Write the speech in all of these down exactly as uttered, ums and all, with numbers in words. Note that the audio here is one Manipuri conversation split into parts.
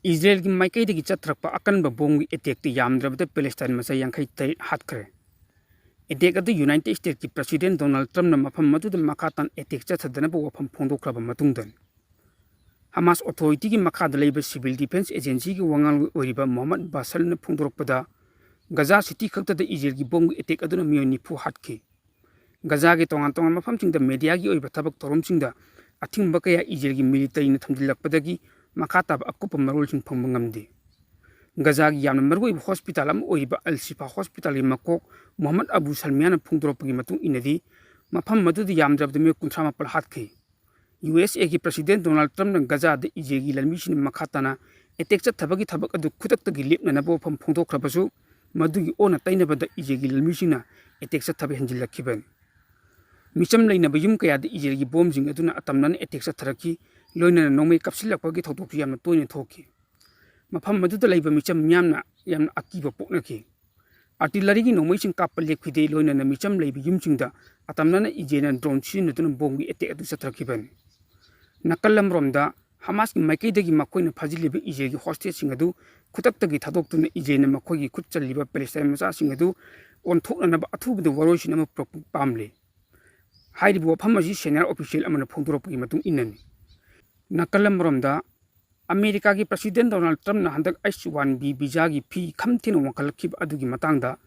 ꯏꯖꯔꯦꯜꯒꯤ ꯃꯥꯏꯀꯩꯗꯒꯤ ꯆꯠꯊꯔꯛꯄ ꯑꯀꯟꯕ ꯕꯣꯝꯒꯤ ꯑꯦꯇꯦꯛꯇ ꯌꯥꯝꯗ꯭ꯔꯕꯗ ꯄꯦꯂꯦꯁꯇꯥꯏꯟ ꯃꯆꯥ ꯌꯥꯡꯈꯩ ꯇꯔꯦꯠ ꯍꯥꯠꯈ꯭ꯔꯦ꯫ ꯑꯦꯇꯦꯛ ꯑꯗꯨ ꯌꯨꯅꯥꯏꯇꯦꯗ ꯁ꯭ꯇꯦꯠꯀꯤ ꯄ꯭ꯔꯁꯤꯗꯦꯟ ꯗꯣꯅꯥꯜꯗ ꯇ꯭ꯔꯝꯞꯅ ꯃꯐꯝ ꯑꯗꯨꯗ ꯃꯈꯥ ꯇꯥꯅ ꯑꯦꯇꯦꯛ ꯆꯠꯊꯗꯅꯕ ꯋꯥꯐꯝ ꯐꯣꯡꯗꯣꯛꯈ꯭ꯔꯕ ꯃꯇꯨꯡꯗꯅꯤ꯫ ꯍꯃꯥꯁ ꯑꯣꯊꯣꯔꯤꯇꯤꯒꯤ ꯃꯈꯥꯗ ꯂꯩꯕ ꯁꯤꯚꯤꯜ ꯗꯤꯐꯦꯟꯁ ꯑꯦꯖꯦꯟꯁꯤꯒꯤ ꯋꯥꯉꯥꯡꯂꯣꯏ ꯑꯣꯏꯔꯤꯕ ꯃꯣꯍꯝꯃꯗ ꯕꯥꯁꯜꯅ ꯐꯣꯡꯗꯣꯔꯛꯄꯗ, ꯒꯖꯥ ꯁꯤꯇꯤ ꯈꯛꯇꯗ ꯏꯖꯔꯦꯜꯒꯤ ꯕꯣꯝꯒꯤ ꯑꯦꯇꯦꯛ ꯑꯗꯨꯅ ꯃꯤꯑꯣꯏ ꯅꯤꯐꯨ ꯍꯥꯠꯈꯤ꯫ ꯒꯖꯥꯒꯤ ꯇꯣꯉꯥꯟ ꯇꯣꯉꯥꯟꯕ ꯃꯐꯝꯁꯤꯡꯗ ꯃꯦꯗꯤꯌꯥꯒꯤ ꯑꯣꯏꯕ ꯊꯕꯛ ꯊꯧꯔꯝꯁꯤꯡꯗ ꯑꯊꯤꯡꯕ ꯀꯌꯥ ꯏꯖꯔꯦꯜꯒꯤ ꯃꯤꯂꯤꯇꯔꯤꯅ ꯊꯝꯖꯤꯜꯂꯛꯄꯗꯒꯤ ꯃꯈꯥ ꯇꯥꯕ ꯑꯀꯨꯞꯄ ꯃꯔꯣꯜꯁꯤꯡ ꯐꯪꯕ ꯉꯝꯗꯦ꯫ ꯒꯖꯥꯒꯤ ꯌꯥꯝꯅ ꯃꯔꯨꯑꯣꯏꯕ ꯍꯣꯁꯄꯤꯇꯥꯜ ꯑꯃ ꯑꯣꯏꯔꯤꯕ ꯑꯜ ꯁꯤꯐꯥ ꯍꯣꯁꯄꯤꯇꯥꯜꯒꯤ ꯃꯀꯣꯛ ꯃꯣꯍꯝꯃꯗ ꯑꯕꯨ ꯁꯜꯃꯤꯌꯥꯅ ꯐꯣꯡꯗꯣꯔꯛꯄꯒꯤ ꯃꯇꯨꯡ ꯏꯟꯅꯗꯤ, ꯃꯐꯝ ꯑꯗꯨꯗ ꯌꯥꯝꯗ꯭ꯔꯕꯗ ꯃꯤꯑꯣꯏ ꯀꯨꯟꯊ꯭ꯔꯥ ꯃꯥꯄꯜ ꯍꯥꯠꯈꯤ꯫ ꯌꯨ ꯑꯦꯁ ꯑꯦꯒꯤ ꯄ꯭ꯔꯁꯤꯗꯦꯟ ꯗꯣꯅꯥꯜꯗ ꯇ꯭ꯔꯝꯞꯅ ꯒꯖꯥꯗ ꯏꯖꯔꯦꯜꯒꯤ ꯂꯥꯟꯃꯤꯁꯤꯡꯅ ꯃꯈꯥ ꯇꯥꯅ ꯑꯦꯇꯦꯛ ꯆꯠꯊꯕꯒꯤ ꯊꯕꯛ ꯑꯗꯨ ꯈꯨꯗꯛꯇꯒꯤ ꯂꯦꯞꯅꯅꯕ ꯋꯥꯐꯝ ꯐꯣꯡꯗꯣꯛꯈ꯭ꯔꯕꯁꯨ, ꯃꯗꯨꯒꯤ ꯑꯣꯟꯅ ꯇꯩꯅꯕꯗ ꯏꯖꯔꯦꯜꯒꯤ ꯂꯥꯟꯃꯤꯁꯤꯡꯅ ꯑꯦꯇꯦꯛ ꯆꯠꯊꯕ ꯍꯦꯟꯖꯤꯜꯂꯛꯈꯤꯕꯅꯤ꯫ ꯃꯤꯆꯝ ꯂꯩꯅꯕ ꯌꯨꯝ ꯀꯌꯥꯗ ꯏꯖꯔꯦꯜꯒꯤ ꯕꯣꯝꯁꯤꯡ ꯑꯗꯨꯅ ꯑꯇꯝꯅꯅ ꯑꯦꯇꯦꯛ ꯆꯠꯊꯔꯛꯈꯤ, ꯂꯣꯏꯅꯅ ꯅꯣꯡꯃꯩ ꯀꯥꯞꯁꯤꯜꯂꯛꯄꯒꯤ ꯊꯧꯗꯣꯛꯁꯨ ꯌꯥꯝꯅ ꯇꯣꯏꯅ ꯊꯣꯛꯈꯤ꯫ ꯃꯐꯝ ꯑꯗꯨꯗ ꯂꯩꯕ ꯃꯤꯆꯝ ꯃꯤꯌꯥꯝꯅ ꯌꯥꯝꯅ ꯑꯀꯤꯕ ꯄꯣꯛꯅꯈꯤ꯫ ꯑꯥꯔꯇꯤꯂꯔꯤꯒꯤ ꯅꯣꯡꯃꯩꯁꯤꯡ ꯀꯥꯞꯄ ꯂꯦꯞꯈꯤꯗꯦ, ꯂꯣꯏꯅꯅ ꯃꯤꯆꯝ ꯂꯩꯕ ꯌꯨꯝꯁꯤꯡꯗ ꯑꯇꯝꯅꯅ ꯏꯖꯔꯦꯜꯅ ꯗ꯭ꯔꯣꯟ ꯁꯤꯖꯤꯟꯅꯗꯨꯅ ꯕꯣꯝꯒꯤ ꯑꯦꯇꯦꯛ ꯑꯗꯨ ꯆꯠꯊꯔꯛꯈꯤꯕꯅꯤ꯫ ꯅꯥꯀꯜ ꯑꯃꯔꯣꯝꯗ, ꯍꯃꯥꯁꯀꯤ ꯃꯥꯏꯀꯩꯗꯒꯤ ꯃꯈꯣꯏꯅ ꯐꯥꯖꯤꯜꯂꯤꯕ ꯏꯖꯔꯦꯜꯒꯤ ꯍꯣꯁꯇꯦꯖꯁꯤꯡ ꯑꯗꯨ ꯈꯨꯗꯛꯇꯒꯤ ꯊꯥꯗꯣꯛꯇꯨꯅ ꯏꯖꯔꯦꯜꯅ ꯃꯈꯣꯏꯒꯤ ꯈꯨꯠ ꯆꯜꯂꯤꯕ ꯄꯦꯂꯦꯁꯇꯥꯏꯟ ꯃꯆꯥꯁꯤꯡ ꯑꯗꯨ ꯑꯣꯟꯊꯣꯛꯅꯅꯕ ꯑꯊꯨꯕꯗ ꯋꯥꯔꯣꯏꯁꯤꯟ ꯑꯃ ꯄꯨꯔꯛꯄ ꯄꯥꯝꯂꯤ꯫ ꯍꯥꯏꯔꯤꯕ ꯋꯥꯐꯝ ꯑꯁꯤ ꯁꯦꯅꯤꯌꯔ ꯑꯣꯐꯤꯁꯤꯌꯦꯜ ꯑꯃꯅ ꯐꯣꯡꯗꯣꯔꯛꯄꯒꯤ ꯃꯇꯨꯡ ꯏꯟꯅꯅꯤ꯫ ꯅꯥꯀꯜ ꯑꯃꯔꯣꯝꯗ, ꯑꯃꯦꯔꯤꯀꯥꯒꯤ ꯄ꯭ꯔꯁꯤꯗꯦꯟ ꯗꯣꯅꯥꯜꯗ ꯇ꯭ꯔꯝꯞꯅ ꯍꯟꯗꯛ ꯑꯩꯆ ꯋꯥꯟ ꯕꯤ ꯚꯤꯖꯥꯒꯤ ꯐꯤ ꯈꯝ ꯊꯦꯡꯅ ꯋꯥꯡꯈꯠꯂꯛꯈꯤꯕ ꯑꯗꯨꯒꯤ ꯃꯇꯥꯡꯗ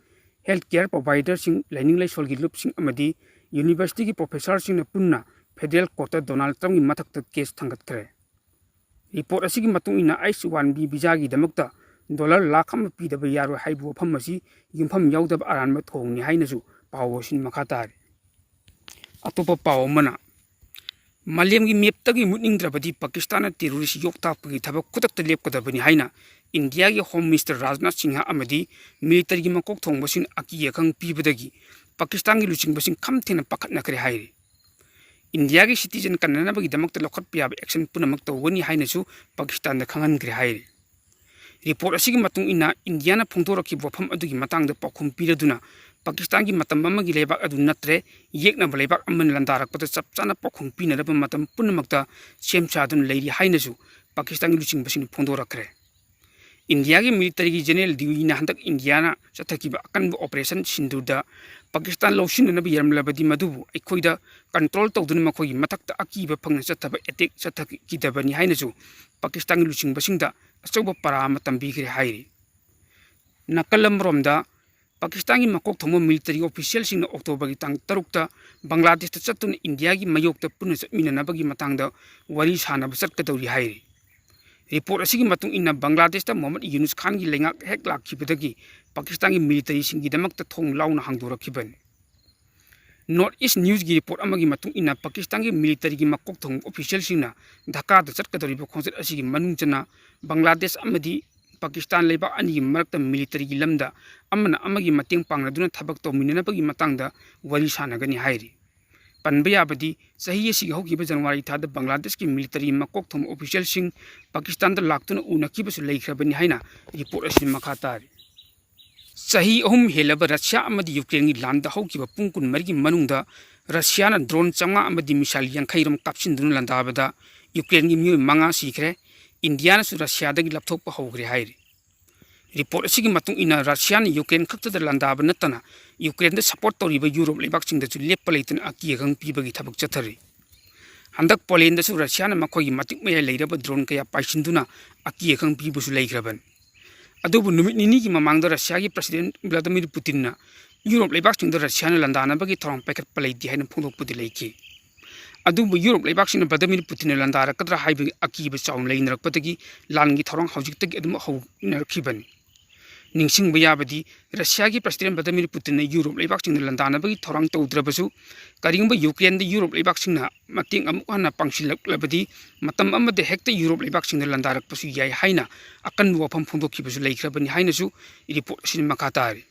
ꯍꯦꯜꯊ ꯀꯦꯌꯔ ꯄ꯭ꯔꯣꯚꯥꯏꯗꯔꯁꯤꯡ, ꯂꯥꯏꯅꯤꯡ ꯂꯥꯏꯁꯣꯜꯒꯤ ꯂꯨꯞꯁꯤꯡ ꯑꯃꯗꯤ ꯌꯨꯅꯤꯚꯔꯁꯤꯇꯤꯒꯤ ꯄ꯭ꯔꯣꯐꯦꯁꯔꯁꯤꯡꯅ ꯄꯨꯟꯅ ꯐꯦꯗꯔꯦꯜ ꯀꯣꯔꯠꯇ ꯗꯣꯅꯥꯜꯗ ꯇ꯭ꯔꯝꯞꯀꯤ ꯃꯊꯛꯇ ꯀꯦꯁ ꯊꯥꯡꯒꯠꯈ꯭ꯔꯦ꯫ ꯔꯤꯄꯣꯔꯠ ꯑꯁꯤꯒꯤ ꯃꯇꯨꯡ ꯏꯟꯅ, ꯑꯩꯆ ꯋꯥꯟ ꯕꯤ ꯚꯤꯖꯥꯒꯤꯗꯃꯛꯇ ꯗꯣꯂꯔ ꯂꯥꯈ ꯑꯃ ꯄꯤꯗꯕ ꯌꯥꯔꯣꯏ ꯍꯥꯏꯕ ꯋꯥꯐꯝ ꯑꯁꯤ ꯌꯨꯝꯐꯝ ꯌꯥꯎꯗꯕ ꯑꯔꯥꯟꯕ ꯊꯧꯑꯣꯡꯅꯤ ꯍꯥꯏꯅꯁꯨ ꯄꯥꯎ ꯑꯁꯤꯅ ꯃꯈꯥ ꯇꯥꯔꯤ꯫ ꯑꯇꯣꯞꯄ ꯄꯥꯎ ꯑꯃꯅ, ꯃꯥꯂꯦꯝꯒꯤ ꯃꯦꯞꯇꯒꯤ ꯃꯨꯠꯅꯤꯡꯗ꯭ꯔꯕꯗꯤ ꯄꯥꯀꯤꯁꯇꯥꯟꯅ ꯇꯦꯔꯣꯔꯤꯁ ꯌꯣꯛꯊꯥꯛꯄꯒꯤ ꯊꯕꯛ ꯈꯨꯗꯛꯇ ꯂꯦꯞꯀꯗꯕꯅꯤ ꯍꯥꯏꯅ ꯏꯟꯗꯤꯌꯥꯒꯤ ꯍꯣꯝ ꯃꯤꯅꯤꯁꯇꯔ ꯔꯥꯖꯅꯥꯊ ꯁꯤꯡꯍ ꯑꯃꯗꯤ ꯃꯤꯂꯤꯇꯔꯤꯒꯤ ꯃꯀꯣꯛ ꯊꯣꯡꯕꯁꯤꯡ ꯑꯀꯤ ꯑꯈꯪ ꯄꯤꯕꯗꯒꯤ ꯄꯥꯀꯤꯁꯇꯥꯟꯒꯤ ꯂꯨꯆꯤꯡꯕꯁꯤꯡ ꯈꯝ ꯊꯦꯡꯅ ꯄꯥꯈꯠꯅꯈ꯭ꯔꯦ ꯍꯥꯏꯔꯤ꯫ ꯏꯟꯗꯤꯌꯥꯒꯤ ꯁꯤꯇꯤꯖꯦꯟ ꯀꯟꯅꯅꯕꯒꯤꯗꯃꯛꯇ ꯂꯧꯈꯠꯄ ꯌꯥꯕ ꯑꯦꯛꯁꯟ ꯄꯨꯝꯅꯃꯛ ꯇꯧꯒꯅꯤ ꯍꯥꯏꯅꯁꯨ ꯄꯥꯀꯤꯁꯇꯥꯟꯗ ꯈꯪꯍꯟꯈ꯭ꯔꯦ ꯍꯥꯏꯔꯤ꯫ ꯔꯤꯄꯣꯔꯠ ꯑꯁꯤꯒꯤ ꯃꯇꯨꯡ ꯏꯟꯅ, ꯏꯟꯗꯤꯌꯥꯅ ꯐꯣꯡꯗꯣꯔꯛꯈꯤꯕ ꯋꯥꯐꯝ ꯑꯗꯨꯒꯤ ꯃꯇꯥꯡꯗ ꯄꯥꯎꯈꯨꯝ ꯄꯤꯔꯗꯨꯅ, ꯄꯥꯀꯤꯁꯇꯥꯟꯒꯤ ꯃꯇꯝ ꯑꯃꯒꯤ ꯂꯩꯕꯥꯛ ꯑꯗꯨ ꯅꯠꯇ꯭ꯔꯦ, ꯌꯦꯛꯅꯕ ꯂꯩꯕꯥꯛ ꯑꯃꯅ ꯂꯥꯟꯗꯥꯔꯛꯄꯗ ꯆꯞ ꯆꯥꯅ ꯄꯥꯎꯈꯨꯝ ꯄꯤꯅꯅꯕ ꯃꯇꯝ ꯄꯨꯝꯅꯃꯛꯇ ꯁꯦꯝ ꯁꯥꯗꯨꯅ ꯂꯩꯔꯤ ꯍꯥꯏꯅꯁꯨ ꯄꯥꯀꯤꯁꯇꯥꯟꯒꯤ ꯂꯨꯆꯤꯡꯕꯁꯤꯡꯅ ꯐꯣꯡꯗꯣꯔꯛꯈ꯭ꯔꯦ꯫ ꯏꯟꯗꯤꯌꯥꯒꯤ ꯃꯤꯂꯤꯇꯔꯤꯒꯤ ꯖꯦꯅꯔꯦꯜ ꯗꯤꯌꯨꯅ ꯍꯟꯗꯛ ꯏꯟꯗꯤꯌꯥꯅ ꯆꯠꯊꯈꯤꯕ ꯑꯀꯟꯕ ꯑꯣꯄꯔꯦꯁꯟ ꯁꯤꯟꯗꯨꯔꯗ ꯄꯥꯀꯤꯁꯇꯥꯟ ꯂꯧꯁꯤꯟꯅꯅꯕ ꯌꯥꯔꯝꯂꯕꯗꯤ ꯃꯗꯨꯕꯨ ꯑꯩꯈꯣꯏꯗ ꯀꯟꯇ꯭ꯔꯣꯜ ꯇꯧꯗꯨꯅ ꯃꯈꯣꯏꯒꯤ ꯃꯊꯛꯇ ꯑꯀꯤꯕ ꯐꯪꯅ ꯆꯠꯊꯕ ꯑꯦꯇꯦꯛ ꯆꯠꯊꯈꯤꯗꯕꯅꯤ ꯍꯥꯏꯅꯁꯨ ꯄꯥꯀꯤꯁꯇꯥꯟꯒꯤ ꯂꯨꯆꯤꯡꯕꯁꯤꯡꯗ ꯑꯆꯧꯕ ꯄꯔꯥ ꯑꯃ ꯇꯝꯕꯤꯈ꯭ꯔꯦ ꯍꯥꯏꯔꯤ꯫ ꯅꯥꯀꯜ ꯑꯃꯔꯣꯝꯗ, ꯄꯥꯀꯤꯁꯇꯥꯟꯒꯤ ꯃꯀꯣꯛ ꯊꯣꯡꯕ ꯃꯤꯂꯤꯇꯔꯤ ꯑꯣꯐꯤꯁꯤꯌꯦꯜꯁꯤꯡꯅ ꯑꯣꯛꯇꯣꯕꯔꯒꯤ ꯇꯥꯡ ꯇꯔꯨꯛꯇ ꯕꯪꯒ꯭ꯂꯥꯗꯦꯁꯇ ꯆꯠꯇꯨꯅ ꯏꯟꯗꯤꯌꯥꯒꯤ ꯃꯥꯌꯣꯛꯇ ꯄꯨꯟꯅ ꯆꯠꯃꯤꯟꯅꯅꯕꯒꯤ ꯃꯇꯥꯡꯗ ꯋꯥꯔꯤ ꯁꯥꯅꯕ ꯆꯠꯀꯗꯧꯔꯤ ꯍꯥꯏꯔꯤ꯫ ꯔꯤꯄꯣꯔꯠ ꯑꯁꯤꯒꯤ ꯃꯇꯨꯡ ꯏꯟꯅ, ꯕꯪꯒ꯭ꯂꯥꯗꯦꯁꯇ ꯃꯣꯍꯝꯃꯗ ꯌꯨꯅꯨꯁ ꯈꯥꯟꯒꯤ ꯂꯩꯉꯥꯛ ꯍꯦꯛ ꯂꯥꯛꯈꯤꯕꯗꯒꯤ ꯄꯥꯀꯤꯁꯇꯥꯟꯒꯤ ꯃꯤꯂꯤꯇꯔꯤꯁꯤꯡꯒꯤꯗꯃꯛꯇ ꯊꯣꯡ ꯂꯥꯎꯅ ꯍꯥꯡꯗꯣꯔꯛꯈꯤꯕꯅꯤ꯫ ꯅꯣꯔꯠ ꯏꯁ ꯅ꯭ꯌꯨꯁꯀꯤ ꯔꯤꯄꯣꯔꯠ ꯑꯃꯒꯤ ꯃꯇꯨꯡ ꯏꯟꯅ, ꯄꯥꯀꯤꯁꯇꯥꯟꯒꯤ ꯃꯤꯂꯤꯇꯔꯤꯒꯤ ꯃꯀꯣꯛ ꯊꯣꯡꯕ ꯑꯣꯐꯤꯁꯤꯌꯦꯜꯁꯤꯡꯅ ꯙꯥꯀꯥꯗ ꯆꯠꯀꯗꯧꯔꯤꯕ ꯈꯣꯡꯆꯠ ꯑꯁꯤꯒꯤ ꯃꯅꯨꯡ ꯆꯟꯅ ꯕꯪꯒ꯭ꯂꯥꯗꯦꯁ ꯑꯃꯗꯤ ꯄꯥꯀꯤꯁꯇꯥꯟ ꯂꯩꯕꯥꯛ ꯑꯅꯤꯒꯤ ꯃꯔꯛꯇ ꯃꯤꯂꯤꯇꯔꯤꯒꯤ ꯂꯝꯗ ꯑꯃꯅ ꯑꯃꯒꯤ ꯃꯇꯦꯡ ꯄꯥꯡꯅꯗꯨꯅ ꯊꯕꯛ ꯇꯧꯃꯤꯟꯅꯅꯕꯒꯤ ꯃꯇꯥꯡꯗ ꯋꯥꯔꯤ ꯁꯥꯟꯅꯒꯅꯤ ꯍꯥꯏꯔꯤ꯫ ꯄꯟꯕ ꯌꯥꯕꯗꯤ, ꯆꯍꯤ ꯑꯁꯤꯒꯤ ꯍꯧꯈꯤꯕ ꯖꯅꯋꯥꯔꯤ ꯊꯥꯗ ꯕꯪꯒ꯭ꯂꯥꯗꯦꯁꯀꯤ ꯃꯤꯂꯤꯇꯔꯤ ꯃꯀꯣꯛ ꯊꯣꯡꯕ ꯑꯣꯐꯤꯁꯤꯌꯦꯜꯁꯤꯡ ꯄꯥꯀꯤꯁꯇꯥꯟꯗ ꯂꯥꯛꯇꯨꯅ ꯎꯅꯈꯤꯕꯁꯨ ꯂꯩꯈ꯭ꯔꯕꯅꯤ ꯍꯥꯏꯅ ꯔꯤꯄꯣꯔꯠ ꯑꯁꯤꯅ ꯃꯈꯥ ꯇꯥꯔꯤ꯫ ꯆꯍꯤ ꯑꯍꯨꯝ ꯍꯦꯜꯂꯕ ꯔꯁꯤꯌꯥ ꯑꯃꯗꯤ ꯌꯨꯀ꯭ꯔꯦꯟꯒꯤ ꯂꯥꯟꯗ ꯍꯧꯈꯤꯕ ꯄꯨꯡ ꯀꯨꯟꯃꯔꯤꯒꯤ ꯃꯅꯨꯡꯗ ꯔꯁꯤꯌꯥꯅ ꯗ꯭ꯔꯣꯟ ꯆꯥꯝꯃꯉꯥ ꯑꯃꯗꯤ ꯃꯤꯁꯥꯏꯜ ꯌꯥꯡꯈꯩ ꯔꯣꯝ ꯀꯥꯞꯁꯤꯟꯗꯨꯅ ꯂꯥꯟꯗꯥꯕꯗ ꯌꯨꯀ꯭ꯔꯦꯟꯒꯤ ꯃꯤꯑꯣꯏ ꯃꯉꯥ ꯁꯤꯈ꯭ꯔꯦ꯫ ꯏꯟꯗꯤꯌꯥꯅꯁꯨ ꯔꯁꯤꯌꯥꯗꯒꯤ ꯂꯥꯞꯊꯣꯛꯄ ꯍꯧꯈ꯭ꯔꯦ ꯍꯥꯏꯔꯤ꯫ ꯔꯤꯄꯣꯔꯠ ꯑꯁꯤꯒꯤ ꯃꯇꯨꯡ ꯏꯟꯅ, ꯔꯁꯤꯌꯥꯅ ꯌꯨꯀ꯭ꯔꯦꯟ ꯈꯛꯇꯗ ꯂꯥꯟꯗꯥꯕ ꯅꯠꯇꯅ ꯌꯨꯀ꯭ꯔꯦꯟꯗ ꯁꯄꯣꯔꯠ ꯇꯧꯔꯤꯕ ꯌꯨꯔꯣꯞ ꯂꯩꯕꯥꯛꯁꯤꯡꯗꯁꯨ ꯂꯦꯞꯄ ꯂꯩꯇꯅ ꯑꯀꯤ ꯑꯈꯪ ꯄꯤꯕꯒꯤ ꯊꯕꯛ ꯆꯠꯊꯔꯤ꯫ ꯍꯟꯗꯛ ꯄꯣꯂꯦꯟꯗꯁꯨ ꯔꯁꯤꯌꯥꯅ ꯃꯈꯣꯏꯒꯤ ꯃꯇꯤꯛ ꯃꯌꯥꯏ ꯂꯩꯔꯕ ꯗ꯭ꯔꯣꯟ ꯀꯌꯥ ꯄꯥꯏꯁꯤꯟꯗꯨꯅ ꯑꯀꯤ ꯑꯈꯪ ꯄꯤꯕꯁꯨ ꯂꯩꯈ꯭ꯔꯕꯅꯤ꯫ ꯑꯗꯨꯕꯨ ꯅꯨꯃꯤꯠ ꯅꯤꯅꯤꯒꯤ ꯃꯃꯥꯡꯗ ꯔꯁꯤꯌꯥꯒꯤ ꯄ꯭ꯔꯁꯤꯗꯦꯟꯠ ꯚ꯭ꯂꯥꯗꯤꯃꯤꯔ ꯄꯨꯇꯤꯟꯅ ꯌꯨꯔꯣꯞ ꯂꯩꯕꯥꯛꯁꯤꯡꯗ ꯔꯁꯤꯌꯥꯅ ꯂꯥꯟꯗꯥꯅꯕꯒꯤ ꯊꯧꯔꯥꯡ ꯄꯥꯏꯈꯠꯄ ꯂꯩꯇꯦ ꯍꯥꯏꯅ ꯐꯣꯡꯗꯣꯛꯄꯗꯤ ꯂꯩꯈꯤ꯫ ꯑꯗꯨꯕꯨ ꯌꯨꯔꯣꯞ ꯂꯩꯕꯥꯛꯁꯤꯡꯅ ꯚ꯭ꯂꯥꯗꯤꯃꯤꯔ ꯄꯨꯇꯤꯟꯅ ꯂꯥꯟꯗꯥꯔꯛꯀꯗ꯭ꯔꯥ ꯍꯥꯏꯕꯒꯤ ꯑꯀꯤꯕ ꯆꯥꯎꯅ ꯂꯩꯅꯔꯛꯄꯗꯒꯤ ꯂꯥꯟꯒꯤ ꯊꯧꯔꯥꯡ ꯍꯧꯖꯤꯛꯇꯒꯤ ꯑꯗꯨꯝ ꯍꯧꯅꯔꯛꯈꯤꯕꯅꯤ꯫ ꯅꯤꯡꯁꯤꯡꯕ ꯌꯥꯕꯗꯤ, ꯔꯁꯤꯌꯥꯒꯤ ꯄ꯭ꯔꯁꯤꯗꯦꯟꯠ ꯚ꯭ꯂꯥꯗꯤꯃꯤꯔ ꯄꯨꯇꯤꯟꯅ ꯌꯨꯔꯣꯞ ꯂꯩꯕꯥꯛꯁꯤꯡꯅ ꯂꯥꯟꯗꯥꯅꯕꯒꯤ ꯊꯧꯔꯥꯡ ꯇꯧꯗ꯭ꯔꯕꯁꯨ, ꯀꯔꯤꯒꯨꯝꯕ ꯌꯨꯀ꯭ꯔꯦꯟꯗ ꯌꯨꯔꯣꯞ ꯂꯩꯕꯥꯛꯁꯤꯡꯅ ꯃꯇꯦꯡ ꯑꯃꯨꯛ ꯍꯟꯅ ꯄꯥꯡꯁꯤꯜꯂꯛꯂꯕꯗꯤ, ꯃꯇꯝ ꯑꯃꯗ ꯍꯦꯛꯇ ꯌꯨꯔꯣꯞ ꯂꯩꯕꯥꯛꯁꯤꯡꯅ ꯂꯥꯟꯗꯥꯔꯛꯄꯁꯨ ꯌꯥꯏ ꯍꯥꯏꯅ ꯑꯀꯟꯕ ꯋꯥꯐꯝ ꯐꯣꯡꯗꯣꯛꯈꯤꯕꯁꯨ ꯂꯩꯈ꯭ꯔꯕꯅꯤ ꯍꯥꯏꯅꯁꯨ ꯔꯤꯄꯣꯔꯠ ꯑꯁꯤꯅ ꯃꯈꯥ ꯇꯥꯔꯤ꯫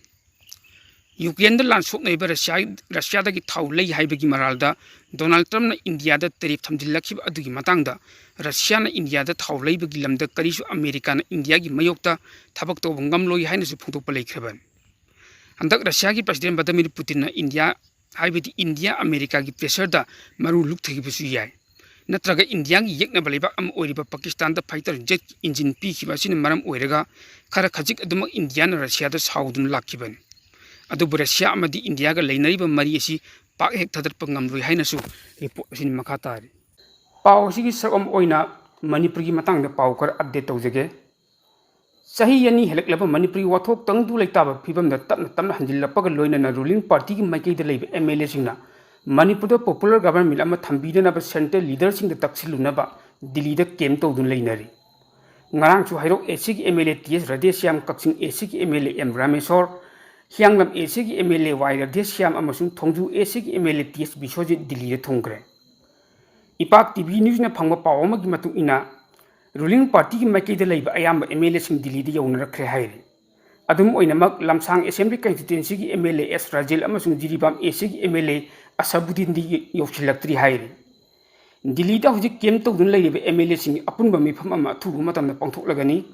ꯌꯨꯀ꯭ꯔꯦꯟꯗ ꯂꯥꯟ ꯁꯣꯛꯅꯔꯤꯕ ꯔꯁꯤꯌꯥ, ꯔꯁꯤꯌꯥꯗꯒꯤ ꯊꯥꯎ ꯂꯩ ꯍꯥꯏꯕꯒꯤ ꯃꯔꯥꯜꯗ ꯗꯣꯅꯥꯜꯗ ꯇ꯭ꯔꯝꯞꯅ ꯏꯟꯗꯤꯌꯥꯗ ꯇꯦꯔꯤꯐ ꯊꯝꯖꯤꯜꯂꯛꯈꯤꯕ ꯑꯗꯨꯒꯤ ꯃꯇꯥꯡꯗ, ꯔꯁꯤꯌꯥꯅ ꯏꯟꯗꯤꯌꯥꯗ ꯊꯥꯎ ꯂꯩꯕꯒꯤ ꯂꯝꯗ ꯀꯔꯤꯁꯨ ꯑꯃꯦꯔꯤꯀꯥꯅ ꯏꯟꯗꯤꯌꯥꯒꯤ ꯃꯥꯌꯣꯛꯇ ꯊꯕꯛ ꯇꯧꯕ ꯉꯝꯂꯣꯏ ꯍꯥꯏꯅꯁꯨ ꯐꯣꯡꯗꯣꯛꯄ ꯂꯩꯈ꯭ꯔꯕꯅꯤ꯫ ꯍꯟꯗꯛ ꯔꯁꯤꯌꯥꯒꯤ ꯄ꯭ꯔꯁꯤꯗꯦꯟꯠ ꯚ꯭ꯂꯥꯗꯤꯃꯤꯔ ꯄꯨꯇꯤꯟꯅ ꯏꯟꯗꯤꯌꯥ, ꯍꯥꯏꯕꯗꯤ ꯏꯟꯗꯤꯌꯥ ꯑꯃꯦꯔꯤꯀꯥꯒꯤ ꯄ꯭ꯔꯦꯁꯔꯗ ꯃꯔꯨ ꯂꯨꯛꯊꯈꯤꯕꯁꯨ ꯌꯥꯏ꯫ ꯅꯠꯇ꯭ꯔꯒ ꯏꯟꯗꯤꯌꯥꯒꯤ ꯌꯦꯛꯅꯕ ꯂꯩꯕꯥꯛ ꯑꯃ ꯑꯣꯏꯔꯤꯕ ꯄꯥꯀꯤꯁꯇꯥꯟꯗ fighter jet engine ꯄꯤꯈꯤꯕ ꯑꯁꯤꯅ ꯃꯔꯝ ꯑꯣꯏꯔꯒ ꯈꯔ ꯈꯖꯤꯛ ꯑꯗꯨꯃꯛ ꯏꯟꯗꯤꯌꯥꯅ ꯔꯁꯤꯌꯥꯗ ꯁꯥꯎꯗꯨꯅ ꯂꯥꯛꯈꯤꯕꯅꯤ꯫ ꯑꯗꯨꯕꯨ ꯔꯁꯤꯌꯥ ꯑꯃꯗꯤ ꯏꯟꯗꯤꯌꯥꯒ ꯂꯩꯅꯔꯤꯕ ꯃꯔꯤ ꯑꯁꯤ ꯄꯥꯛ ꯍꯦꯛ ꯊꯥꯗꯠꯄ ꯉꯝꯂꯣꯏ ꯍꯥꯏꯅꯁꯨ ꯔꯤꯄꯣꯔꯠ ꯑꯁꯤꯅ ꯃꯈꯥ ꯇꯥꯔꯤ꯫ ꯄꯥꯎ ꯑꯁꯤꯒꯤ ꯁꯔꯨꯛ ꯑꯃ ꯑꯣꯏꯅ ꯃꯅꯤꯄꯨꯔꯒꯤ ꯃꯇꯥꯡꯗ ꯄꯥꯎ ꯈꯔ update ꯇꯧꯖꯒꯦ꯫ ꯆꯍꯤ ꯑꯅꯤ ꯍꯦꯜꯂꯛꯂꯕ ꯃꯅꯤꯄꯨꯔꯒꯤ ꯋꯥꯊꯣꯛ ꯇꯪꯗꯨ ꯂꯩꯇꯥꯕ ꯐꯤꯕꯝꯗ ꯇꯞꯅ ꯇꯞꯅ ꯍꯟꯖꯤꯜꯂꯛꯄꯒ ꯂꯣꯏꯅꯅ ruling partyꯒꯤ ꯃꯥꯏꯀꯩꯗ ꯂꯩꯕ MLAꯁꯤꯡꯅ ꯃꯅꯤꯄꯨꯔꯗ popular government ꯑꯃ ꯊꯝꯕꯤꯅꯅꯕ central leaderꯁꯤꯡꯗ ꯇꯛꯁꯤꯜꯂꯨꯅꯕ ꯗꯤꯜꯂꯤꯗ camp ꯇꯧꯗꯨꯅ ꯂꯩꯅꯔꯤ꯫ ꯉꯔꯥꯡꯁꯨ ꯍꯩꯔꯣꯛ ACꯒꯤ MLA T S ꯔꯙꯦꯁ꯭ꯌꯥꯝ, ꯀꯛꯆꯤꯡ ACꯒꯤ MLA M Rameshwor, ꯍꯤꯌꯥꯡꯂꯝ ACꯒꯤ MLA Y ꯔꯙꯦꯁ꯭ꯌꯥꯝ ꯑꯃꯁꯨꯡ ꯊꯣꯡꯖꯨ ACꯒꯤ MLA T S ꯕꯤꯁ꯭ꯋꯖꯤꯠ ꯗꯤꯜꯂꯤꯗ ꯊꯨꯡꯈ꯭ꯔꯦ꯫ ꯏꯄꯥꯛ TV newsꯅ ꯐꯪꯕ ꯄꯥꯎ ꯑꯃꯒꯤ ꯃꯇꯨꯡ ꯏꯟꯅ, ruling partyꯒꯤ ꯃꯥꯏꯀꯩꯗ ꯂꯩꯕ ꯑꯌꯥꯝꯕ MLAꯁꯤꯡ ꯗꯤꯜꯂꯤꯗ ꯌꯧꯅꯔꯛꯈ꯭ꯔꯦ ꯍꯥꯏꯔꯤ꯫ ꯑꯗꯨꯝ ꯑꯣꯏꯅꯃꯛ, ꯂꯝꯁꯥꯡ Assembly Constituencyꯒꯤ MLA S ꯔꯥꯖꯦꯜ ꯑꯃꯁꯨꯡ ꯖꯤꯔꯤꯕꯥꯝ ACꯒꯤ MLA ꯑꯁꯕꯨꯗꯤꯟꯗꯤ ꯌꯧꯁꯤꯜꯂꯛꯇ꯭ꯔꯤ ꯍꯥꯏꯔꯤ꯫ ꯗꯤꯜꯂꯤꯗ ꯍꯧꯖꯤꯛ camp ꯇꯧꯗꯨꯅ ꯂꯩꯔꯤꯕ MLAꯁꯤꯡꯒꯤ ꯑꯄꯨꯟꯕ ꯃꯤꯐꯝ ꯑꯃ ꯑꯊꯨꯕ ꯃꯇꯝꯗ ꯄꯥꯡꯊꯣꯛꯂꯒꯅꯤ꯫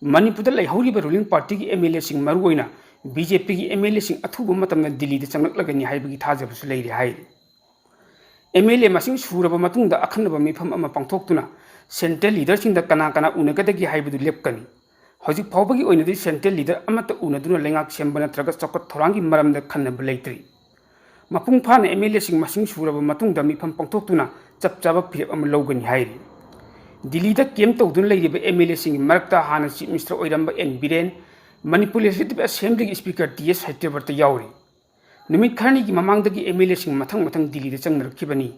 ꯃꯅꯤꯄꯨꯔꯗ ꯂꯩꯍꯧꯔꯤꯕ ruling partyꯒꯤ MLAꯁꯤꯡ, ꯃꯔꯨꯑꯣꯏꯅ BJPꯒꯤ MLAꯁꯤꯡ ꯑꯊꯨꯕ ꯃꯇꯝꯗ ꯗꯤꯜꯂꯤꯗ ꯆꯪꯂꯛꯂꯒꯅꯤ ꯍꯥꯏꯕꯒꯤ ꯊꯥꯖꯕꯁꯨ ꯂꯩꯔꯤ ꯍꯥꯏꯔꯤ꯫ MLA ꯃꯁꯤꯡ ꯁꯨꯔꯕ ꯃꯇꯨꯡꯗ ꯑꯈꯟꯅꯕ ꯃꯤꯐꯝ ꯑꯃ ꯄꯥꯡꯊꯣꯛꯇꯨꯅ central leaderꯁꯤꯡꯗ ꯀꯅꯥ ꯀꯅꯥ ꯎꯅꯒꯗꯒꯦ ꯍꯥꯏꯕꯗꯨ ꯂꯦꯞꯀꯅꯤ꯫ ꯍꯧꯖꯤꯛ ꯐꯥꯎꯕꯒꯤ ꯑꯣꯏꯅꯗꯤ central leader ꯑꯃꯠꯇ ꯎꯅꯗꯨꯅ ꯂꯩꯉꯥꯛ ꯁꯦꯝꯕ ꯅꯠꯇ꯭ꯔꯒ ꯆꯥꯎꯈꯠ ꯊꯧꯔꯥꯡꯒꯤ ꯃꯔꯝꯗ ꯈꯟꯅꯕ ꯂꯩꯇ꯭ꯔꯤ꯫ ꯃꯄꯨꯡ ꯐꯥꯅ MLAꯁꯤꯡ ꯃꯁꯤꯡ ꯁꯨꯔꯕ ꯃꯇꯨꯡꯗ ꯃꯤꯐꯝ ꯄꯥꯡꯊꯣꯛꯇꯨꯅ ꯆꯞ ꯆꯥꯕ ꯐꯤꯔꯦꯞ ꯑꯃ ꯂꯧꯒꯅꯤ ꯍꯥꯏꯔꯤ꯫ ꯗꯤꯜꯂꯤꯗ camp ꯇꯧꯗꯨꯅ ꯂꯩꯔꯤꯕ MLAꯁꯤꯡꯒꯤ ꯃꯔꯛꯇ ꯍꯥꯟꯅ Chief Minister ꯑꯣꯏꯔꯝꯕ N Biren, Manipur Legislative Assemblyꯒꯤ Speaker T S ꯁꯇ꯭ꯌꯕ꯭ꯔꯇ ꯌꯥꯎꯔꯤ꯫ ꯅꯨꯃꯤꯠ ꯈꯔꯅꯤꯒꯤ ꯃꯃꯥꯡꯗꯒꯤ MLAꯁꯤꯡ ꯃꯊꯪ ꯃꯊꯪ ꯗꯤꯜꯂꯤꯗ ꯆꯪꯅꯔꯛꯈꯤꯕꯅꯤ꯫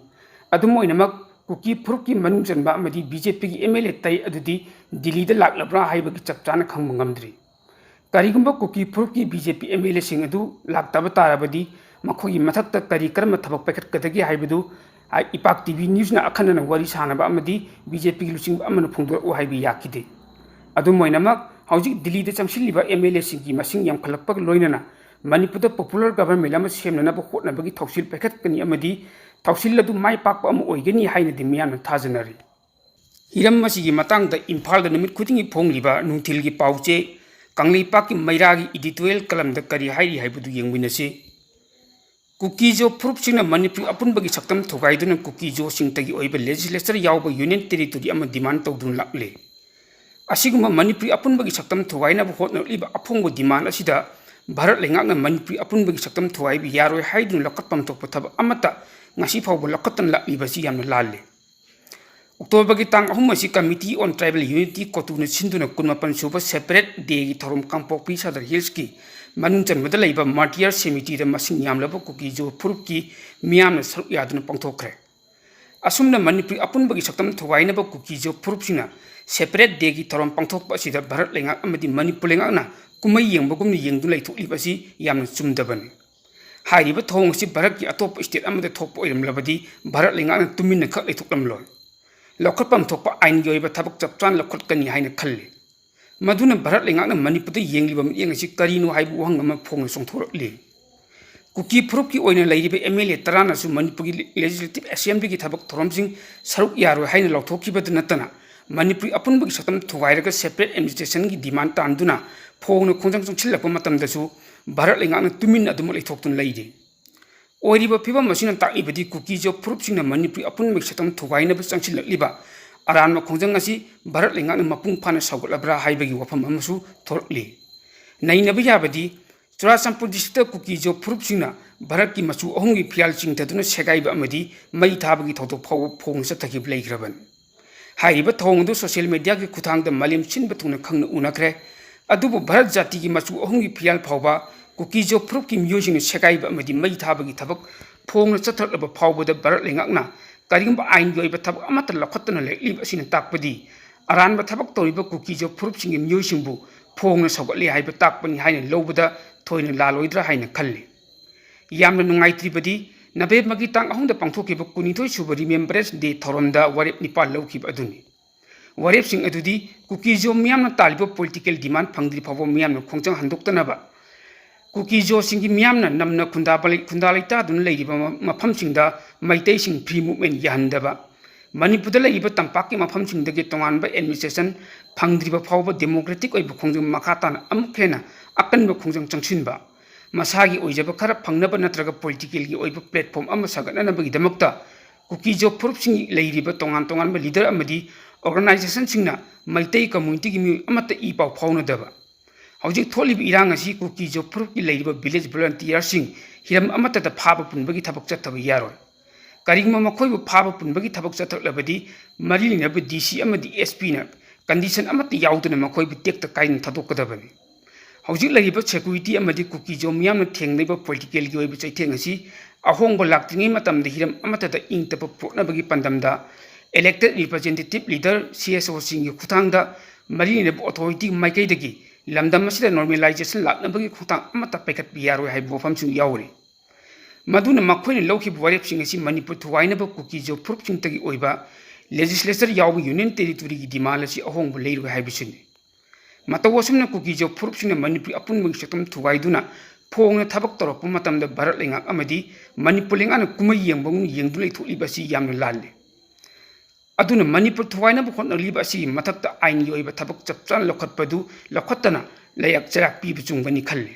ꯑꯗꯨꯝ ꯑꯣꯏꯅꯃꯛ, ꯀꯨꯀꯤ ꯐꯨꯔꯨꯞꯀꯤ ꯃꯅꯨꯡ ꯆꯟꯕ ꯑꯃꯗꯤ BJPꯒꯤ MLA ꯇꯔꯦꯠ ꯑꯗꯨꯗꯤ ꯗꯤꯜꯂꯤꯗ ꯂꯥꯛꯂꯕ꯭ꯔꯥ ꯍꯥꯏꯕꯒꯤ ꯆꯞ ꯆꯥꯅ ꯈꯪꯕ ꯉꯝꯗ꯭ꯔꯤ꯫ ꯀꯔꯤꯒꯨꯝꯕ ꯀꯨꯀꯤ ꯐꯨꯔꯨꯞꯀꯤ BJP MLAꯁꯤꯡ ꯑꯗꯨ ꯂꯥꯛꯇꯕ ꯇꯥꯔꯕꯗꯤ, ꯃꯈꯣꯏꯒꯤ ꯃꯊꯛꯇ ꯀꯔꯤ ꯀꯔꯝꯕ ꯊꯕꯛ ꯄꯥꯏꯈꯠꯀꯗꯒꯦ ꯍꯥꯏꯕꯗꯨ ꯏꯄꯥꯛ TV newsꯅ ꯑꯈꯟꯅꯅ ꯋꯥꯔꯤ ꯁꯥꯅꯕ ꯑꯃꯗꯤ BJPꯒꯤ ꯂꯨꯆꯤꯡꯕ ꯑꯃꯅ ꯐꯣꯡꯗꯣꯔꯛꯎ ꯍꯥꯏꯕ ꯌꯥꯈꯤꯗꯦ꯫ ꯑꯗꯨꯝ ꯑꯣꯏꯅꯃꯛ, ꯍꯧꯖꯤꯛ ꯗꯤꯜꯂꯤꯗ ꯆꯪꯁꯤꯜꯂꯤꯕ MLAꯁꯤꯡꯒꯤ ꯃꯁꯤꯡ ꯌꯥꯝꯈꯠꯂꯛꯄꯒ ꯂꯣꯏꯅꯅ ꯃꯅꯤꯄꯨꯔꯗ popular government ꯑꯃ ꯁꯦꯝꯅꯅꯕ ꯍꯣꯠꯅꯕꯒꯤ ꯊꯧꯁꯤꯜ ꯄꯥꯏꯈꯠꯀꯅꯤ ꯑꯃꯗꯤ ꯊꯧꯁꯤꯜ ꯑꯗꯨ ꯃꯥꯏ ꯄꯥꯛꯄ ꯑꯃ ꯑꯣꯏꯒꯅꯤ ꯍꯥꯏꯅꯗꯤ ꯃꯤꯌꯥꯝꯅ ꯊꯥꯖꯅꯔꯤ꯫ ꯍꯤꯔꯝ ꯑꯁꯤꯒꯤ ꯃꯇꯥꯡꯗ ꯏꯝꯐꯥꯜꯗ ꯅꯨꯃꯤꯠ ꯈꯨꯗꯤꯡꯒꯤ ꯐꯣꯡꯂꯤꯕ ꯅꯨꯡꯊꯤꯜꯒꯤ ꯄꯥꯎꯆꯦ ꯀꯪꯂꯩꯄꯥꯛꯀꯤ ꯃꯩꯔꯥꯒꯤ editorial columnꯗ ꯀꯔꯤ ꯍꯥꯏꯔꯤ ꯍꯥꯏꯕꯗꯨ ꯌꯦꯡꯃꯤꯟꯅꯁꯤ꯫ ꯀꯨꯀꯤ ꯖꯣ ꯐꯨꯔꯨꯞꯁꯤꯡꯅ ꯃꯅꯤꯄꯨꯔ ꯑꯄꯨꯟꯕꯒꯤ ꯁꯛꯇꯝ ꯊꯨꯒꯥꯏꯗꯨꯅ ꯀꯨꯀꯤ ꯖꯣꯁꯤꯡꯇꯒꯤ ꯑꯣꯏꯕ legislature ꯌꯥꯎꯕ union territory ꯑꯃ demand ꯇꯧꯗꯨꯅ ꯂꯥꯛꯂꯤ꯫ ꯑꯁꯤꯒꯨꯝꯕ ꯃꯅꯤꯄꯨꯔ ꯑꯄꯨꯟꯕꯒꯤ ꯁꯛꯇꯝ ꯊꯨꯒꯥꯏꯅꯕ ꯍꯣꯠꯅꯔꯛꯂꯤꯕ ꯑꯐꯣꯡꯕ demand ꯑꯁꯤꯗ ꯚꯥꯔꯠ ꯂꯩꯉꯥꯛꯅ ꯃꯅꯤꯄꯨꯔ ꯑꯄꯨꯟꯕꯒꯤ ꯁꯛꯇꯝ ꯊꯨꯒꯥꯏꯕ ꯌꯥꯔꯣꯏ ꯍꯥꯏꯗꯨꯅ ꯂꯧꯈꯠꯐꯝ ꯊꯣꯛꯄ ꯊꯕꯛ ꯑꯃꯠꯇ ꯉꯁꯤ ꯐꯥꯎꯕ ꯂꯧꯈꯠꯇꯅ ꯂꯥꯛꯂꯤꯕ ꯑꯁꯤ ꯌꯥꯝꯅ ꯂꯥꯜꯂꯤ꯫ ꯑꯣꯛꯇꯣꯕꯔꯒꯤ ꯇꯥꯡ ꯑꯍꯨꯝ ꯑꯁꯤ Committee on Tribal Unity, ꯀꯣꯇꯨꯅ ꯁꯤꯟꯗꯨꯅ ꯀꯨꯟꯃꯥꯄꯟ ꯁꯨꯕ Separate Dayꯒꯤ ꯊꯧꯔꯝ ꯀꯥꯡꯄꯣꯛꯄꯤ ꯁꯗꯔ ꯍꯤꯜꯁꯀꯤ ꯃꯅꯨꯡ ꯆꯟꯕꯗ ꯂꯩꯕ Martyr Cemeteryꯗ ꯃꯁꯤꯡ ꯌꯥꯝꯂꯕ ꯀꯨꯀꯤ ꯖꯣ ꯐꯨꯔꯨꯞꯀꯤ ꯃꯤꯌꯥꯝꯅ ꯁꯔꯨꯛ ꯌꯥꯗꯨꯅ ꯄꯥꯡꯊꯣꯛꯈ꯭ꯔꯦ꯫ ꯑꯁꯨꯝꯅ ꯃꯅꯤꯄꯨꯔ ꯑꯄꯨꯟꯕꯒꯤ ꯁꯛꯇꯝ ꯊꯨꯒꯥꯏꯅꯕ ꯀꯨꯀꯤ ꯖꯣ ꯐꯨꯔꯨꯞꯁꯤꯡꯅ Separate Dayꯒꯤ ꯊꯧꯔꯝ ꯄꯥꯡꯊꯣꯛꯄ ꯑꯁꯤꯗ ꯚꯥꯔꯠ ꯂꯩꯉꯥꯛ ꯑꯃꯗꯤ ꯃꯅꯤꯄꯨꯔ ꯂꯩꯉꯥꯛꯅ ꯀꯨꯝꯍꯩ ꯌꯦꯡꯕꯒꯨꯝꯅ ꯌꯦꯡꯗꯨꯅ ꯂꯩꯊꯣꯛꯂꯤꯕ ꯑꯁꯤ ꯌꯥꯝꯅ ꯆꯨꯝꯗꯕꯅꯤ꯫ ꯍꯥꯏꯔꯤꯕ ꯊꯧꯑꯣꯡ ꯑꯁꯤ ꯚꯥꯔꯠꯀꯤ ꯑꯇꯣꯞꯄ state ꯑꯃꯗ ꯊꯣꯛꯄ ꯑꯣꯏꯔꯝꯂꯕꯗꯤ ꯚꯥꯔꯠ ꯂꯩꯉꯥꯛꯅ ꯇꯨꯃꯤꯟꯅ ꯈꯛ ꯂꯩꯊꯣꯛꯂꯝꯂꯣꯏ꯫ ꯂꯧꯈꯠꯐꯝ ꯊꯣꯛꯄ ꯑꯥꯏꯟꯒꯤ ꯑꯣꯏꯕ ꯊꯕꯛ ꯆꯞ ꯆꯥꯅ ꯂꯧꯈꯠꯀꯅꯤ ꯍꯥꯏꯅ ꯈꯜꯂꯤ꯫ ꯃꯗꯨꯅ ꯚꯥꯔꯠ ꯂꯩꯉꯥꯛꯅ ꯃꯅꯤꯄꯨꯔꯗ ꯌꯦꯡꯂꯤꯕ ꯃꯤꯠꯌꯦꯡ ꯑꯁꯤ ꯀꯔꯤꯅꯣ ꯍꯥꯏꯕ ꯋꯥꯍꯪ ꯑꯃ ꯐꯣꯡꯅ ꯆꯣꯡꯊꯣꯔꯛꯂꯤ꯫ ꯀꯨꯀꯤ ꯐꯨꯔꯨꯞꯀꯤ ꯑꯣꯏꯅ ꯂꯩꯔꯤꯕ MLA ꯇꯔꯥꯅꯁꯨ ꯃꯅꯤꯄꯨꯔꯒꯤ Legislative Assemblyꯒꯤ ꯊꯕꯛ ꯊꯧꯔꯝꯁꯤꯡ ꯁꯔꯨꯛ ꯌꯥꯔꯣꯏ ꯍꯥꯏꯅ ꯂꯥꯎꯊꯣꯛꯈꯤꯕꯗ ꯅꯠꯇꯅ ꯃꯅꯤꯄꯨꯔ ꯑꯄꯨꯟꯕꯒꯤ ꯁꯛꯇꯝ ꯊꯨꯒꯥꯏꯔꯒ Separate Administrationꯒꯤ demand ꯇꯥꯟꯗꯨꯅ ꯐꯣꯡꯅ ꯈꯣꯡꯖꯪ ꯆꯪꯁꯤꯜꯂꯛꯄ ꯃꯇꯝꯗꯁꯨ ꯚꯥꯔꯠ ꯂꯩꯉꯥꯛꯅ ꯇꯨꯃꯤꯟꯅ ꯑꯗꯨꯃꯛ ꯂꯩꯊꯣꯛꯇꯨꯅ ꯂꯩꯔꯤ꯫ ꯑꯣꯏꯔꯤꯕ ꯐꯤꯕꯝ ꯑꯁꯤꯅ ꯇꯥꯛꯂꯤꯕꯗꯤ ꯀꯨꯀꯤ ꯖꯣ ꯐꯨꯔꯨꯞꯁꯤꯡꯅ ꯃꯅꯤꯄꯨꯔ ꯑꯄꯨꯟꯕꯒꯤ ꯁꯛꯇꯝ ꯊꯨꯒꯥꯏꯅꯕ ꯆꯪꯁꯤꯜꯂꯛꯂꯤꯕ ꯑꯔꯥꯟꯕ ꯈꯣꯡꯖꯪ ꯑꯁꯤ ꯚꯥꯔꯠ ꯂꯩꯉꯥꯛꯅ ꯃꯄꯨꯡ ꯐꯥꯅ ꯁꯧꯒꯠꯂꯕ꯭ꯔꯥ ꯍꯥꯏꯕꯒꯤ ꯋꯥꯐꯝ ꯑꯃꯁꯨ ꯊꯣꯔꯛꯂꯤ꯫ ꯅꯩꯅꯕ ꯌꯥꯕꯗꯤ, ꯆꯨꯔꯥꯆꯥꯟꯄꯨꯔ districtꯇ ꯀꯨꯀꯤ ꯖꯣ ꯐꯨꯔꯨꯞꯁꯤꯡꯅ ꯚꯥꯔꯠꯀꯤ ꯃꯆꯨ ꯑꯍꯨꯝꯒꯤ ꯐꯤꯔꯥꯜ ꯆꯤꯡꯊꯗꯨꯅ ꯁꯦꯒꯥꯏꯕ ꯑꯃꯗꯤ ꯃꯩ ꯊꯥꯕꯒꯤ ꯊꯧꯗꯣꯛ ꯐꯥꯎꯕ ꯐꯣꯡꯅ ꯆꯠꯊꯈꯤꯕ ꯂꯩꯈ꯭ꯔꯕꯅꯤ꯫ ꯍꯥꯏꯔꯤꯕ ꯊꯧꯑꯣꯡ ꯑꯗꯨ social mediaꯒꯤ ꯈꯨꯠꯊꯥꯡꯗ ꯃꯥꯂꯦꯝ ꯁꯤꯟꯕ ꯊꯨꯡꯅ ꯈꯪꯅ ꯎꯅꯈ꯭ꯔꯦ꯫ ꯑꯗꯨꯕꯨ ꯚꯥꯔꯠ ꯖꯥꯇꯤꯒꯤ ꯃꯆꯨ ꯑꯍꯨꯝꯒꯤ ꯐꯤꯔꯥꯜ ꯐꯥꯎꯕ ꯀꯨꯀꯤ ꯖꯣ ꯐꯨꯔꯨꯞꯀꯤ ꯃꯤꯑꯣꯏꯁꯤꯡꯅ ꯁꯦꯒꯥꯏꯕ ꯑꯃꯗꯤ ꯃꯩ ꯊꯥꯕꯒꯤ ꯊꯕꯛ ꯐꯣꯡꯅ ꯆꯠꯊꯔꯛꯂꯕ ꯐꯥꯎꯕꯗ ꯚꯥꯔꯠ ꯂꯩꯉꯥꯛꯅ ꯀꯔꯤꯒꯨꯝꯕ ꯑꯥꯏꯟꯒꯤ ꯑꯣꯏꯕ ꯊꯕꯛ ꯑꯃꯠꯇ ꯂꯧꯈꯠꯇꯅ ꯂꯩꯔꯛꯂꯤꯕ ꯑꯁꯤꯅ ꯇꯥꯛꯄꯗꯤ ꯑꯔꯥꯟꯕ ꯊꯕꯛ ꯇꯧꯔꯤꯕ ꯀꯨꯀꯤ ꯖꯣ ꯐꯨꯔꯨꯞꯁꯤꯡꯒꯤ ꯃꯤꯑꯣꯏꯁꯤꯡꯕꯨ ꯐꯣꯡꯅ ꯁꯧꯒꯠꯂꯦ ꯍꯥꯏꯕ ꯇꯥꯛꯄꯅꯤ ꯍꯥꯏꯅ ꯂꯧꯕꯗ ꯊꯣꯏꯅ ꯂꯥꯜꯂꯣꯏꯗ꯭ꯔꯥ ꯍꯥꯏꯅ ꯈꯜꯂꯤ꯫ ꯌꯥꯝꯅ ꯅꯨꯡꯉꯥꯏꯇ꯭ꯔꯤꯕꯗꯤ ꯅꯕꯦꯝꯕꯔꯒꯤ ꯇꯥꯡ ꯑꯍꯨꯝꯗ ꯄꯥꯡꯊꯣꯛꯈꯤꯕ ꯀꯨꯟꯅꯤꯊꯣꯏ ꯁꯨꯕ Remembrance Day ꯊꯧꯔꯝꯗ ꯋꯥꯔꯦꯞ ꯅꯤꯄꯥꯜ ꯂꯧꯈꯤꯕ ꯑꯗꯨꯅꯤ꯫ ꯋꯥꯔꯦꯞꯁꯤꯡ ꯑꯗꯨꯗꯤ ꯀꯨꯀꯤ ꯖꯣ ꯃꯤꯌꯥꯝꯅ ꯇꯥꯜꯂꯤꯕ political demand ꯐꯪꯗ꯭ꯔꯤ ꯐꯥꯎꯕ ꯃꯤꯌꯥꯝꯅ ꯈꯣꯡꯖꯪ ꯍꯟꯗꯣꯛꯇꯅꯕ, ꯀꯨꯀꯤ ꯖꯣꯁꯤꯡꯒꯤ ꯃꯤꯌꯥꯝꯅ ꯅꯝꯅ ꯈꯨꯟꯗꯥꯕ ꯂꯩ-, ꯈꯨꯟꯗꯥ ꯂꯩꯇꯥꯗꯨꯅ ꯂꯩꯔꯤꯕ ꯃ-, ꯃꯐꯝꯁꯤꯡꯗ ꯃꯩꯇꯩꯁꯤꯡ free movement ꯌꯥꯍꯟꯗꯕ, ꯃꯅꯤꯄꯨꯔꯗ ꯂꯩꯔꯤꯕ ꯇꯝꯄꯥꯛꯀꯤ ꯃꯐꯝꯁꯤꯡꯗꯒꯤ ꯇꯣꯉꯥꯟꯕ administration ꯐꯪꯗ꯭ꯔꯤꯕ ꯐꯥꯎꯕ democratic ꯑꯣꯏꯕ ꯈꯣꯡꯖꯪ ꯃꯈꯥ ꯇꯥꯅ ꯑꯃꯨꯛ ꯍꯦꯟꯅ ꯑꯀꯟꯕ ꯈꯣꯡꯖꯪ ꯆꯪꯁꯤꯟꯕ, ꯃꯁꯥꯒꯤ ꯑꯣꯏꯖꯕ ꯈꯔ ꯐꯪꯅꯕ ꯅꯠꯇ꯭ꯔꯒ ꯄꯣꯂꯤꯇꯤꯀꯦꯜꯒꯤ ꯑꯣꯏꯕ ꯄ꯭ꯂꯦꯠꯐꯣꯝ ꯑꯃ ꯁꯥꯒꯠꯅꯅꯕꯒꯤꯗꯃꯛꯇ ꯀꯨꯀꯤ ꯖꯣ ꯐꯨꯔꯨꯞꯁꯤꯡꯒꯤ ꯂꯩꯔꯤꯕ ꯇꯣꯉꯥꯟ ꯇꯣꯉꯥꯟꯕ ꯂꯤꯗꯔ ꯑꯃꯗꯤ ꯑꯣꯔꯒꯅꯥꯏꯖꯦꯁꯟꯁꯤꯡꯅ ꯃꯩꯇꯩ ꯀꯝꯃ꯭ꯌꯨꯅꯤꯇꯤꯒꯤ ꯃꯤꯑꯣꯏ ꯑꯃꯠꯇ ꯏ ꯄꯥꯎ ꯐꯥꯎꯅꯗꯕ꯫ ꯍꯧꯖꯤꯛ ꯊꯣꯛꯂꯤꯕ ꯏꯔꯥꯡ ꯑꯁꯤ ꯀꯨꯀꯤ ꯖꯣ ꯐꯨꯔꯨꯞꯀꯤ ꯂꯩꯔꯤꯕ ꯚꯤꯂꯦꯖ ꯚꯣꯂꯨꯟꯇꯤꯌꯔꯁꯤꯡ ꯍꯤꯔꯝ ꯑꯃꯠꯇꯗ ꯐꯥꯕ ꯄꯨꯟꯕꯒꯤ ꯊꯕꯛ ꯆꯠꯊꯕ ꯌꯥꯔꯣꯏ꯫ ꯀꯔꯤꯒꯨꯝꯕ ꯃꯈꯣꯏꯕꯨ ꯐꯥꯕ ꯄꯨꯟꯕꯒꯤ ꯊꯕꯛ ꯆꯠꯊꯔꯛꯂꯕꯗꯤ ꯃꯔꯤ ꯂꯩꯅꯕ ꯗꯤ ꯁꯤ ꯑꯃꯗꯤ ꯑꯦꯁ ꯄꯤꯅ ꯀꯟꯗꯤꯁꯟ ꯑꯃꯠꯇ ꯌꯥꯎꯗꯅ ꯃꯈꯣꯏꯕꯨ ꯇꯦꯛꯇ ꯀꯥꯏꯗꯅ ꯊꯥꯗꯣꯛꯀꯗꯕꯅꯤ꯫ ꯍꯧꯖꯤꯛ ꯂꯩꯔꯤꯕ ꯁꯦꯀ꯭ꯌꯨꯔꯤꯇꯤ ꯑꯃꯗꯤ ꯀꯨꯀꯤ ꯖꯣ ꯃꯤꯌꯥꯝꯅ ꯊꯦꯡꯅꯔꯤꯕ ꯄꯣꯂꯤꯇꯤꯀꯦꯜꯒꯤ ꯑꯣꯏꯕ ꯆꯩꯊꯦꯡ ꯑꯁꯤ ꯑꯍꯣꯡꯕ ꯂꯥꯛꯇ꯭ꯔꯤꯉꯩ ꯃꯇꯝꯗ ꯍꯤꯔꯝ ꯑꯃꯠꯇꯗ ꯏꯪ ꯇꯞꯄ ꯄꯨꯔꯛꯅꯕꯒꯤ ꯄꯥꯟꯗꯝꯗ ꯏꯂꯦꯛꯇꯦꯗ ꯔꯤꯄ꯭ꯔꯖꯦꯟꯇꯦꯇꯤꯚ ꯂꯤꯗꯔ, ꯁꯤ ꯑꯦꯁ ꯑꯣꯁꯤꯡꯒꯤ ꯈꯨꯠꯊꯥꯡꯗ ꯃꯔꯤ ꯂꯩꯅꯕ ꯑꯣꯊꯣꯔꯤꯇꯤ ꯃꯥꯏꯀꯩꯗꯒꯤ ꯂꯝꯗꯝ ꯑꯁꯤꯗ ꯅꯣꯔꯃꯦꯂꯥꯏꯖꯦꯁꯟ ꯂꯥꯛꯅꯕꯒꯤ ꯈꯣꯡꯊꯥꯡ ꯑꯃꯠꯇ ꯄꯥꯏꯈꯠꯄ ꯌꯥꯔꯣꯏ ꯍꯥꯏꯕ ꯋꯥꯐꯝꯁꯨ ꯌꯥꯎꯔꯤ꯫ ꯃꯗꯨꯅ ꯃꯈꯣꯏꯅ ꯂꯧꯈꯤꯕ ꯋꯥꯔꯦꯞꯁꯤꯡ ꯑꯁꯤ ꯃꯅꯤꯄꯨꯔ ꯊꯨꯒꯥꯏꯅꯕ ꯀꯨꯀꯤ ꯖꯣ ꯐꯨꯔꯨꯞꯁꯤꯡꯇꯒꯤ ꯑꯣꯏꯕ ꯂꯦꯖꯤꯁꯂꯦꯆꯔ ꯌꯥꯎꯕ ꯌꯨꯅꯤꯌꯟ ꯇꯦꯔꯤꯇꯣꯔꯤꯒꯤ ꯗꯤꯃꯥꯟ ꯑꯁꯤ ꯑꯍꯣꯡꯕ ꯂꯩꯔꯣꯏ ꯍꯥꯏꯕꯁꯤꯅꯤ꯫ ꯃꯇꯧ ꯑꯁꯨꯝꯅ ꯀꯨꯀꯤ ꯖꯣ ꯐꯨꯔꯨꯞꯁꯤꯡꯅ ꯃꯅꯤꯄꯨꯔꯤ ꯑꯄꯨꯟꯕꯒꯤ ꯁꯛꯇꯝ ꯊꯨꯒꯥꯏꯗꯨꯅ ꯐꯣꯡꯅ ꯊꯕꯛ ꯇꯧꯔꯛꯄ ꯃꯇꯝꯗ ꯚꯥꯔꯠ ꯂꯩꯉꯥꯛ ꯑꯃꯗꯤ ꯃꯅꯤꯄꯨꯔ ꯂꯩꯉꯥꯛꯅ ꯀꯨꯝꯍꯩ ꯌꯦꯡꯕꯒꯨꯝ ꯌꯦꯡꯗꯨꯅ ꯂꯩꯊꯣꯛꯂꯤꯕ ꯑꯁꯤ ꯌꯥꯝꯅ ꯂꯥꯜꯂꯤ꯫ ꯑꯗꯨꯅ ꯃꯅꯤꯄꯨꯔ ꯊꯨꯒꯥꯏꯅꯕ ꯍꯣꯠꯅꯔꯤꯕ ꯑꯁꯤꯒꯤ ꯃꯊꯛꯇ ꯑꯥꯏꯟꯒꯤ ꯑꯣꯏꯕ ꯊꯕꯛ ꯆꯞ ꯆꯥꯅ ꯂꯧꯈꯠꯄꯗꯨ ꯂꯧꯈꯠꯇꯅ ꯂꯩꯌꯥꯛ ꯆꯩꯔꯥꯛ ꯄꯤꯕ ꯆꯨꯝꯒꯅꯤ ꯈꯜꯂꯤ꯫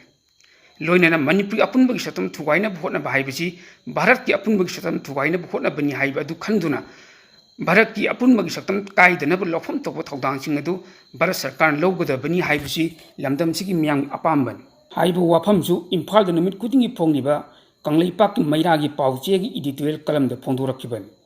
ꯂꯣꯏꯅꯅ ꯃꯅꯤꯄꯨꯔꯒꯤ ꯑꯄꯨꯟꯕꯒꯤ ꯁꯛꯇꯝ ꯊꯨꯒꯥꯏꯅꯕ ꯍꯣꯠꯅꯕ ꯍꯥꯏꯕꯁꯤ ꯚꯥꯔꯠꯀꯤ ꯑꯄꯨꯟꯕꯒꯤ ꯁꯛꯇꯝ ꯊꯨꯒꯥꯏꯅꯕ ꯍꯣꯠꯅꯕꯅꯤ ꯍꯥꯏꯕ ꯑꯗꯨ ꯈꯟꯗꯨꯅ ꯚꯥꯔꯠꯀꯤ ꯑꯄꯨꯟꯕꯒꯤ ꯁꯛꯇꯝ ꯀꯥꯏꯗꯅꯕ ꯂꯧꯐꯝ ꯊꯣꯛꯄ ꯊꯧꯗꯥꯡꯁꯤꯡ ꯑꯗꯨ ꯚꯥꯔꯠ ꯁꯔꯀꯥꯔꯅ ꯂꯧꯒꯗꯕꯅꯤ ꯍꯥꯏꯕꯁꯤ ꯂꯝꯗꯝꯁꯤꯒꯤ ꯃꯤꯌꯥꯝꯒꯤ ꯑꯄꯥꯝꯕꯅꯤ꯫ ꯍꯥꯏꯔꯤꯕ ꯋꯥꯐꯝꯁꯨ ꯏꯝꯐꯥꯜꯗ ꯅꯨꯃꯤꯠ ꯈꯨꯗꯤꯡꯒꯤ ꯐꯣꯡꯂꯤꯕ ꯀꯪꯂꯩꯄꯥꯛꯀꯤ ꯃꯩꯔꯥꯒꯤ ꯄꯥꯎꯆꯦꯒꯤ ꯏꯗꯤꯇꯣꯔꯤꯌꯦꯜ ꯀꯂꯝꯗ ꯐꯣꯡꯗꯣꯔꯛꯈꯤꯕꯅꯤ꯫